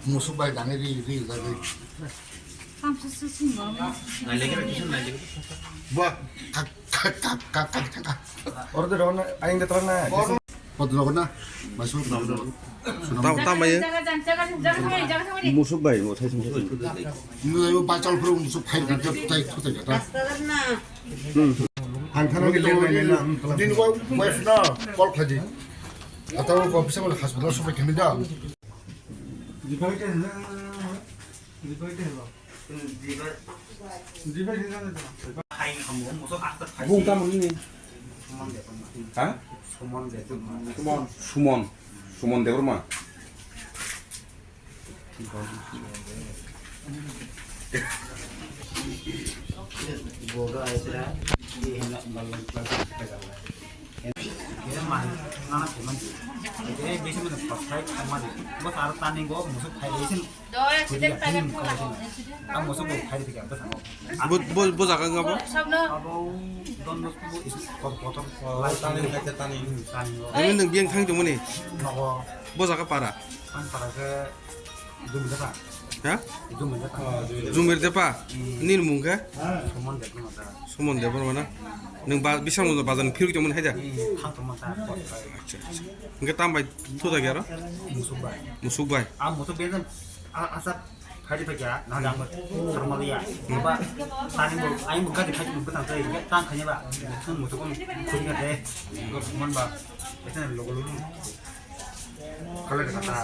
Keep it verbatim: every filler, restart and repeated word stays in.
Musuk bai dani ri, ri, ri, ri. Tamsa sasing gom. Nai lagi, nai lagi. Buat kak, kak, kak, kak, kak, kak. Order dong, aing datang na. Order. Pot dong na. Masuk. Tam, tam, ya. Jaga, jaga, jaga, jaga, jaga, jaga. Musuk bai, mo thai sum. Ini ayo bacal bro musuk khai kan tai tu tai ta. Ang thana ni len nai na. Din wife na call khaji. Atau ko bisa mana hospital sampai kami dah. Bung tamo nini? Ha? Sumon. Sumon. Sumon Debbarma. Bo, bo, bo jaga wngkha bo? Abo Don Bosco bo is kotor, kotor. Tani, tani. Ani nwng biyang thang tongmani? Nogo. Bo jaga para? Ang para khe Jumir Depa. Ha? Jumir Depa. Jumir Depa? Hmm. Nini mung khe? Sumon Debbarma ta. Sumon Debbarma na? Nwng ba-, bisang bazar ni phirwi tongmani hai da? Hmm, thang tongmani ta. Acha, acha. Hwnkhe tam bai thu da gyaro? Musuk bai. Musuk bai. Ah, musuk bai. Ah, asa. Khaidi paikha, nang jang tharmaliya. Ba, tani bo, aing bo gadi khaidi bo tang tai, tang khani ba. Tang mo tokon khudi kha de. Go man ba. Eta logo logo. Kala kata.